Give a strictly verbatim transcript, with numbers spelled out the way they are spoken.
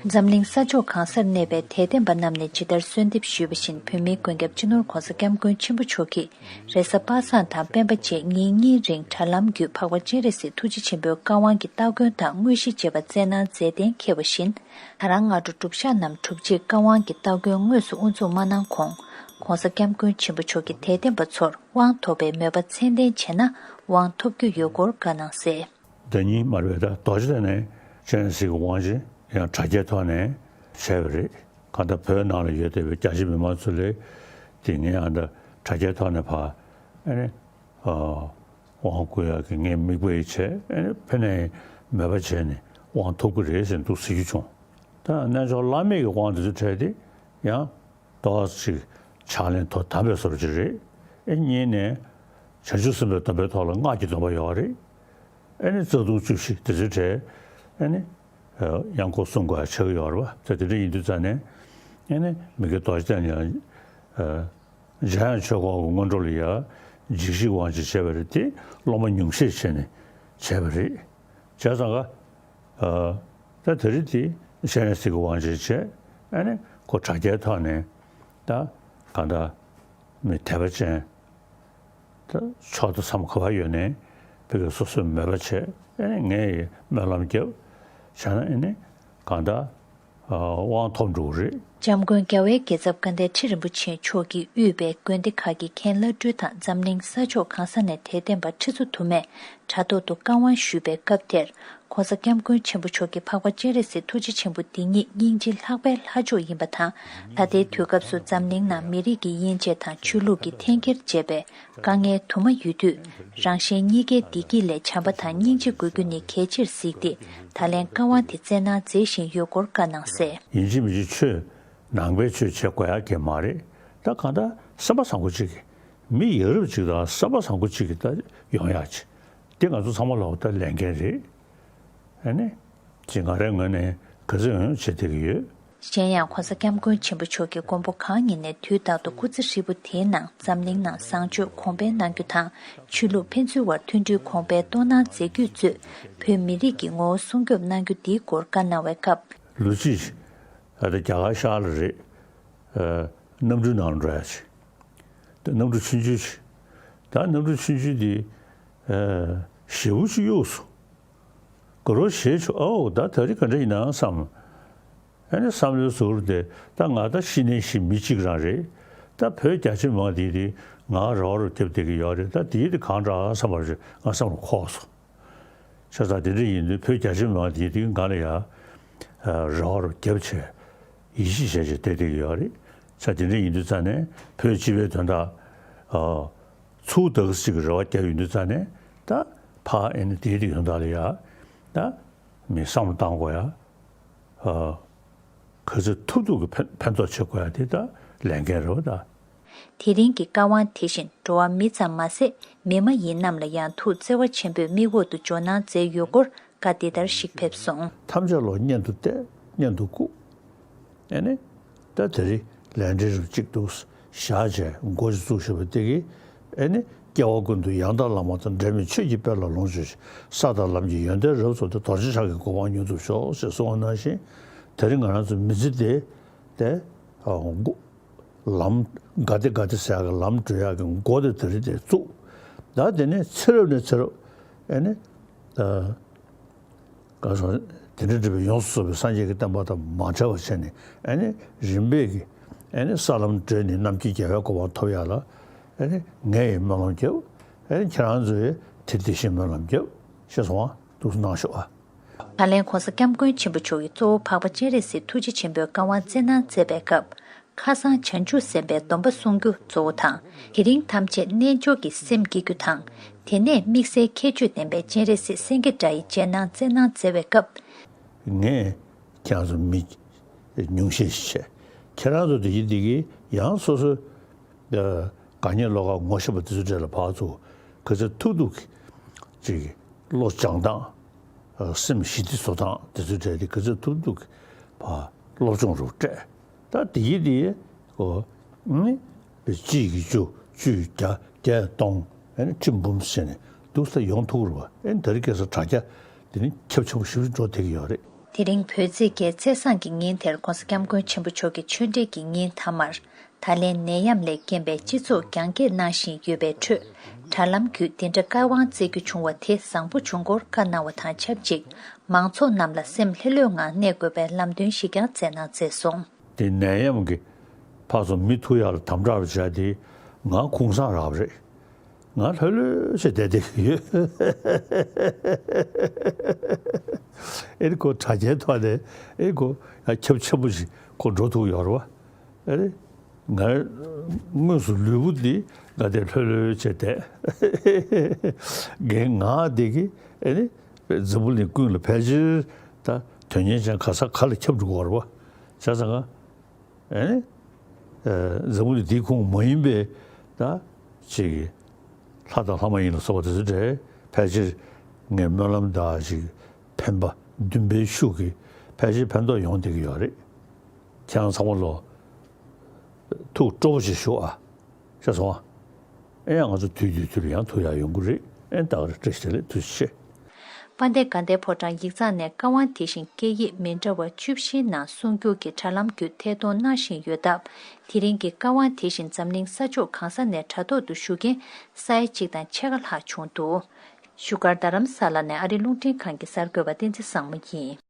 འཛམ་གླིང་ས་ཕྱོགས་གང་སར་གནས་པའི་དད་ལྡན་པ་རྣམས་ནས་ཇི་ལྟར་གསོལ་འདེབས་ཞུས་པ་བཞིན། བོད་མིའི་མགོན་སྐྱབས་སྤྱི་ནོར་༧གོང་ས་༧སྐྱབས་མགོན་ཆེན་པོ་མཆོག་གིས་རེས་གཟའ་པ་སངས་དང་སྤེན་པ་བཅས་ཉིན་གཉིས་རིང་དྲ་ལམ་བརྒྱུད་འཕགས་པ་སྤྱན་རས་གཟིགས་ཐུགས་རྗེ་ཆེན་པོའི་བཀའ་དབང་གི་སྟ་གོན་དང་དངོས་གཞི་བཅས་པ་སྩལ་གནང་མཛད་གཏན་འཁེལ་བ་བཞིན། ད་རང་སྔ་དྲོ་སྒྲུབ་ཞག་ནམ་གྲུབ་རྗེས་བཀའ་དབང་གི་སྟ་གོན་དངོས་སུ་དབུ་འཛུགས་མ་གནང་གོང་༧གོང་ས་༧སྐྱབས་མགོན་ཆེན་པོ་མཆོག་གིས་དད་ལྡན་པ་ཚོར་དབང་ཐོབ་པའི་མོས་པ་མཚན་ལྡན་བྱས་ན་དབང་ཐོབ་རྒྱུ་ཡོད་སྐོར་བཀའ་གནང་གསལ། ཟླ་ཉིན་མར་བའི་ཟླ་རྡོ་རྗེ་གདན་ནས་སྤྱན་རས་གཟིགས་ཀྱི་དབང་ཆེན་ཡང་དྲ་རྒྱའི་ཐོག་ནས་བྱས་པ་རེད། གང་ལྟར་བོད་ནང་ལ་ཡོད་བསྡད་པའི་རྒྱ་ཆེ་མི་མང་ཚོ་ལས་དེ་ངས་ཨ་འདྲ་དྲ་རྒྱའི་ཐོག་ནས་ཕར་ཨ་ནི་ཨ་དབང་བསྐུར་ཡག་གི་ངས་མིག་དཔེ་བྱས་ཨ་ནི་ཕེབས་ནས་མོས་པ་བྱས་ནས་དབང་ཐོབ་ཀྱི་རེད་ཟེར་འདུག་ཟེར་རྒྱུ་བྱུང་། ད་རྣལ་འབྱོར་བླ་མེད་ཀྱི་དབང་དེ་ཚོ་འཕྲད་དེ་ཡང་ཏོག་ཙམ་ཕྱག་ལེན་དོ་དམ་པའི་བཟོ་འདྲ་ཅིག་རེད། ཨེ་གཉིས་ནས་བྱང་ཆུབ་སེམས་དཔའི་སྡོམ་པའི་ཐོག་ལ་སྔགས་ཀྱི་སྡོམ་པ་ཡོད་རེད། ཨེ་ནི་རྩ་ལྟུང་བཅུ་བཞི་དེ་ཚོའི་གྲས་ཨེ་ནི་ཡང་སྒོ་སྲུང་དགོས་ཡ་ཆགས་ཀྱི་ཡོད་རེད་པ། ད་དེ་འདྲ་ཡིན་དུས་ཙང་ནས་ཨེ་ནི་མི་དགེ་རྡོ་རྗེ་གདན་ཡང་འཇམ་དབྱངས་ཆོས་འཁོར་གྱི་སྔོན་འགྲོ་ལ་ཡ་འཇིགས་བྱེད་དབང་ཆེན་བྱས་པ་རེད། དེ་སློབ་མ་ཉུང་ཤས་བྱས་ནས་བྱས་པ་རེད། བྱས་ཙང་ཀ་ད་དེ་རིང་དེ་སྤྱན་རས་གཟིགས་ཀྱི་དབང་ཆེན་བྱས། ཨ་ནི་ཁོ་དྲ་རྒྱའི་ཐོག་ནས་ད་གང་ལྟར་མི་དད་པ་ཅན་ད་ཕྱོགས་དང་མཚམས་ག་པར་ཡོད་ནའི་ཕ་གི་སོ་སོས་མོས་པ་བྱས། ཨ་ནི་ངས་ཡི་སྨོན་ལམ་བརྒྱབ་བྱས་ན་ཨ་ནི་གང་ལྟར་དབང་ཐོབ་འགྲོ་གི་རེད། འཇམ་མགོན་རྒྱལ་བའི་རྒྱལ་ཚབ་དགའ་ལྡན་ཁྲི་རིན་པོ་ཆེ་མཆོག་གིས་དབུས་པའི་དགོན་སྡེ་ཁག་གི་མཁན་བླ་སྤྲུལ་དང་འཛམ་གླིང་ས་ཕྱོགས་གང་ས་ནས་དད་ལྡན་པ་ཁྲི་ཚོ་དུ་མས་དྲ་ཐོག་ཏུ་བཀའ་དབང་ཞུས་པའི་སྐབས་དེར། ྋགོང་ས་ྋསྐྱབས་མགོན་ཆེན་པོ་མཆོག་གིས་འཕགས་པ་སྤྱན་རས་གཟིགས་ཐུགས་རྗེ་ཆེན་པོ་འདི་ཉིད་སྙིང་རྗེ་ལྷག་པའི་ལྷ་མཆོག་ཡིན་པ་དང་། ད་ལྟའི་དུས་སྐབས་སུ་འཛམ་གླིང་ནང་མི་རིགས་ཀྱི་དབྱེ་འབྱེད་དང་ཆོས་ལུགས་ཀྱི་འཐེན་འཁྱེར་བཅས་པའི་དཀའ་ངལ་དུ་མ་ཡོད་དུས། རང་གཞན་གཉིས་ཀའི་བདེ་སྐྱིད་ལས་བྱམས་པ་དང་སྙིང་རྗེ་དགོས་རྒྱུ་ནི་གལ་ཆེར་གཟིགས་ཏེ། ད་ལན་བཀའ་དབང་དེ་སྩལ་གནང་མཛད་བཞིན་ཡོད་སྐོར་བཀའ་གནང་གསལ། ཡིན་གཅིག་མིན་གཅིག་ཆོས་ནང་པའི་ཆོས་བྱེད་དགོས་ཡག་གི་མ་རེད། ད་གང་ལྟར་སེམས་པ་བཟང་པོ་གཅིག་གིས་མི་ཡ་རབས་གཅིག་དང་སེམས་པ་བཟང་པོ་གཅིག་གིས་ད་ཡོང་ཡག་ཅིག་དེ་ང་ཚོ་ཚང་མ་ལ་འོ་ད་ལས་འགན་རེད། ཨ་ནི། ཅིག་ང་རའི་ངོས་ནས་ག་ཚོད་ཡོང་ཡོང་བྱེད་བསྡད་ཀྱི་ཡོད། གཞན་ཡང་ྋགོང་ས་ྋསྐྱབས་མགོན་ཆེན་པོ་མཆོག་གིས་མགོན་པོ་གང་ཉིད་ནས་དུས་རྟག་ཏུ་སྐུ་ཚེ་ཧྲིལ་པོ་དེའི་ནང་འཛམ་གླིང་ནང་བཟང་སྤྱོད་གོང་འཕེལ་གནང་རྒྱུ་དང་། ཆོས་ལུགས་ཕན་ཚུན་བར་མཐུན་སྒྲིལ་གོང་འཕེལ་གཏོང་གནང་མཛད་རྒྱུ་གཙོས། བོད་མི་རིགས་ཀྱི་ངོ་བོ་སྲུང་སྐྱོབ་གནང་རྒྱུ་འདིའི་སྐོར་བཀའ་གནང་བའི་སྐབས། ལོ་གཅིག་ཨ་ད་རྒྱ་གར་ཤར་ལ་རེད། ཨ་གནམ་གྲུའི་ནང་ལ་འགྲོ་ཡ་ཅིག་ད་གནམ་གྲུ་ཆུང་ཆུང་ཞིག་ད་གནམ་གྲུ་ཆུང་ཆུང་འདི་ཨ་ཞེ་པོ་ཅིག་གཡུགས་སོང་། དགའ་རོགས་བྱས་བྱུང་། ཨའོ་ད་ད་རེས་ག་འདྲ་ཡིན་ནམ་བསམ། ཨ་ནི་བསམ་བློའི་ཟུར་དེ་ད་ང་ད་གཞི་ནས་གཞི་མི་གཅིག་རང་རེད། ད་བོད་རྒྱ་ཆེ་མང་དེ་དེ་ང་རོགས་རོགས་རྒྱབ་བསྡད་ཀྱི་ཡོད་རེད། ད་དེའི་དེ་གང་འདྲ་བསམ་པ་རེད། ང་བསམ་བློ་འཁོར་སོང་། བྱས་ཙང་དེ་འདྲ་ཡིན་དུས་བོད་རྒྱ་ཆེ་མང་དེ་དེ་ང་ལ་ཡ་རོགས་རོགས་རྒྱབ་བྱས་ཡིད་ཆེས་བྱས་བྱས་བསྡད་བསྡད་ཀྱི་ཡོད་རེད། བྱས་དེ་འདྲ་ཡིན་དུས་ཙང་ནས་བོད་སྤྱི་པའི་དོན་དག་ཨ་ཚུར་ད་ག་ཅིག་གི་རེ་བ་བརྒྱབ་ཡོང་དུས་ཙང་ནས་ད་ཕ་ཨེ་ནི་དེའི་དེ་ཡོང་ད་ལ་ཡ་ད་མི་བསམ་བློ་བཏང་དགོས་ཡ། ཨ་ག་ཚོད་ཐུབ་ཐུབ་ཀྱི་ཕན་ཕན་ཐོགས་བྱེད་དགོས་ཡ་དེ་ད་ལས་འགན་རེད་བ་ད། དེ་རིང་གི་བཀའ་དབང་དེ་བཞིན་འགྲོ་བ་མི་ཙམ་མ་ཟད་མི་མ་ཡིན་རྣམས་ལ་ཡང་ཐུགས་བརྩེ་བ་ཆེན་པོས་མིག་འོག་ཏུ་འཇོག་གནང་མཛད་ཡོད་སྐོར་བཀའ་འདི་ལྟར་ཞིག་ཕེབས་སོང་། ཐམས་ཅད་བློ་གཉན་དུ་གཏད་གཉན་དུ་བཀུག་ཨེ་ནི། ད་དེ་རིང་ལས་འབྲས་རིམ་གཅིག་ཏུ་བཞག་བྱས་འགོ་ཅིག་བཙུགས་བཞག་པ་དེ་གིས་ཨེ་ནི། སྐྱེ་བ་ཀུན་ཏུ་ཡང་དག་བླ་མ་དང་། འབྲལ་མེད་ཆོས་ཀྱི་དཔལ་ལ་ལོངས་སྤྱོད་ཅིང་། ས་དང་ལམ་གྱི་ཡོན་ཏན་རབ་རྫོགས་ཏེ། རྡོ་རྗེ་འཆང་གི་གོ་འཕང་མྱུར་ཐོབ་ཤོག་ཅེས་གསུངས་པ་ནང་བཞིན། དེ་རིང་ང་རང་ཚོ་མི་ཚེ་འདི་དེ་ཨ་འགོ་ལམ་ག་དེ་ག་དེ་ཟེར་ཡག་གི་ལམ་བགྲོད་ཡག་གི་འགོ་དེ་དེ་རིང་དེ་བཙུགས། ད་དེ་ནས་ཚེ་རབས་ནས་ཚེ་རབས་ཨེ་ནི་ད་ག་སོང་དེ་འདྲ་འདྲ་བའི་ཡོངས་སུ་རྫོགས་པའི་སངས་རྒྱས་ཀྱི་བསྟན་པ་དང་མ་བྲལ་བར་བྱས་ནས་ཨེ་ནི་རིམ་པས་ཀྱི་ཨེ་ནི་ས་ལམ་བགྲོད་ནས་རྣམ་མཁྱེན་རྒྱལ་བའི་གོ་འཕང་ཐོབ་ཡག་ལ་ཨེ་ནི་ངས་ཡི་སྨོན་ལམ་རྒྱབ། ཨེ་ནི་ཁྱེད་རང་ཚོས་ཡི་དེ་དེ་བཞིན་སྨོན་ལམ་རྒྱབ་ཞེས་གསུངས་པ་འདུག་གནང་ཤོག་ཨ། ད་ལན་ྋགོང་ས་ྋསྐྱབས་མགོན་ཆེན་པོ་མཆོག་གིས་གཙོ་བོ་འཕགས་པ་སྤྱན་རས་གཟིགས་ཐུགས་རྗེ་ཆེན་པོའི་བཀའ་དབང་སྩལ་གནང་མཛད་པའི་སྐབས། ཁ་སང་བྱང་ཆུབ་སེམས་དཔའི་སྡོམ་པ་སྲུང་རྒྱུ་གཙོ་བོ་དང་། དེ་རིང་ཐམས་ཅད་རྣལ་འབྱོར་གྱི་སེམས་བསྐྱེད་རྒྱུ་དང་། དེ་ནས་དམིགས་བསལ་ཁྱད་ཆོས་ལྡན་པའི་སྤྱན་རས་གཟིགས་སེང་གེ་སྒྲ་ཡི་རྗེས་གནང་སྩལ་གནང་མཛད་པའི་སྐབས། ངས་ཁྱེད་རང་ཚོ་མི་ཉུང་ཤས་ཤིག་བྱས། ཁྱེད་རང་ཚོ་དེ་གི་དེ་གི་ཡང་སོ་སོའི་དགག་ཉེས་བློ་ཁ་ངོ་ཤེས་པ་དེ་ཚོ་གྲས་ལ་ཕར་ཚུར་ག་ཚོད་ཐུབ་ཐུབ་ཀྱི་ཅིག་བློ་སྦྱང་སྟངས། སེམས་ཞི་བདེ་བཟོ་སྟངས་དེ་ཚོའི་གྲས་དེ་ག་ཚོད་ཐུབ་ཐུབ་ཀྱི་ཕར་སློབ་སྦྱོང་རུ་སྤྲད། ད་དེ་ཡི་དེ་ཡི་གོ་ནི་གཅིག་གིས་བཅུ་བཅུས་བརྒྱ་བརྒྱས་སྟོང་ཨེ་ནི་ཁྲི་འབུམ་ཟེར་ནས་འདུག་ས་ཡོང་ཐུབ་རུ་བ་ཨེ་ནི་ད་རེས་ཁ་སང་དྲ་རྒྱ་དེ་ནི་ཁྱབ་ཆེན་པོ་ཞེ་པོ་ཅིག་འགྲོ་བསྡད་ཀྱི་ཡོད་རེད། དེ་རིང་བོད་ཚེས་བརྒྱད་ཚེས་བཟང་གི་ཉིན་དེར་༸གོང་ས་༸སྐྱབས་མགོན་ཆེན་པོ་མཆོག་གི་ཆོས་འབྲེལ་གྱི་ཉིན་མཐའ་མར། ད་ལན་ནད་ཡམས་ལས་རྐྱེན་པས་སྤྱི་ཚོགས་རྒྱང་བཀྱེད་གནང་བཞིན་ཡོད་པའི་ཁྲོད། དྲ་ལམ་བརྒྱུད་འདི་འདྲ་བཀའ་དབང་བསྩལ་རྒྱུ་བྱུང་བ་དེ་བཟང་པོ་བྱུང་སྐོར་བཀའ་གནང་བ་དང་ཆབས་ཅིག་མང་ཚོགས་རྣམས་ལ་སེམས་ལྷོད་ལྷོད་ངང་གནས་དགོས་པའི་ལམ་སྟོན་ཞིག་ཀྱང་སྩལ་གནང་མཛད་སོང་། དེ་ནད་ཡམས་ཀྱི་ཕར་ཚུར་མི་ཐུག་ཡག་ལ་དམ་དྲག་བྱས་ཏེ་ང་ཁུངས་སང་རག་པ་རེད། ང་ལྷོད་ལྷོད་བྱས་བསྡད་བསྡད་ཀྱི་ཡོད། ཨེ་རེད་ཁོ་དྲ་རྒྱའི་ཐོག་ནས་ཨེ་ཁོ་ཡང་ཁྱབ་ཆེན་པོ་ཞིག་ཁོ་འགྲོ་ཐུབ་ཡོད་རེད་བ། ཨེ་རེད། ང་དངོས་སུ་ལུས་པོ་འདི་ང་དེ་ལྷོད་ལྷོད་བྱས་བསྡད། རྒན་ང་དེ་གི་ཨེ་རེད། འཛམ་བུ་གླིང་ཀུན་ལ་ཕལ་ཆེར་ད་དོན་གཉེར་ཅན་ག་ས་ག་ལ་ཁྱབ་འགྲོ་གི་ཡོད་རེད་བ། བྱས་ཙང་ང་། ཨེ་ནི། འཛམ་བུ་གླིང་འདིའི་ཁོངས་མ་ཡིན་པའི་ད་ཅིག་ལྷ་དང་ལྷ་མ་ཡིན་ལ་སོགས་པ་དེ་ཚོ་འདྲ་ཕལ་ཆེར་ངས་སྨོན་ལམ་དང་ཅིག་འཕེན་པ་འདུན་པའི་ཤུགས་ཀྱིས་ཕལ་ཆེར་ཕན་ཐོགས་ཡོང་བསྡད་ཀྱི་ཡོད་རེད། ཁྱེད་རང་ཚང་མ་ལོ་ཐུགས་སྤྲོ་པོ་ཞིག་ཞུ་ཨ། ཤེས་སོང་ཨ། ཨེ་ཡང་ང་ཚོ་དུས་དུས་དུས་ལ་ཡང་ཐུག་ཡག་ཡོང་གི་རེད། ཨེ་ད་ག་རེ་བཀྲ་ཤིས་བདེ་ལེགས་ཐུགས་རྗེ་ཆེ། དཔལ་ལྡན་དགའ་ལྡན་ཕོ་བྲང་ཡིག་ཚང་ནས་བཀའ་དབང་དེ་བཞིན་སྐད་ཡིག་མི་འདྲ་བ་བཅུ་བཞིའི་ནང་གསུང་བསྒྱུར་གྱི་དྲ་ལམ་བརྒྱུད་ཐད་གཏོང་གནང་བཞིན་ཡོད་སྟབས། དེ་རིང་གི་བཀའ་དབང་དེ་བཞིན་འཛམ་གླིང་ས་ཕྱོགས་གང་ས་ནས་དྲ་ཐོག་ཏུ་ཞུ་མཁན་ས་ཡ་གཅིག་དང་ཕྱེད་ཀ་ལྷག་བྱུང་འདུག་བཞུགས་སྒར་རྡ་རམ་ས་ལ་ནས་ཨ་རིའི་རླུང་འཕྲིན་ཁང་གི་གསར་འགོད་པ་བསྟན་འཛིན་བཟང་མོ་ཡིན།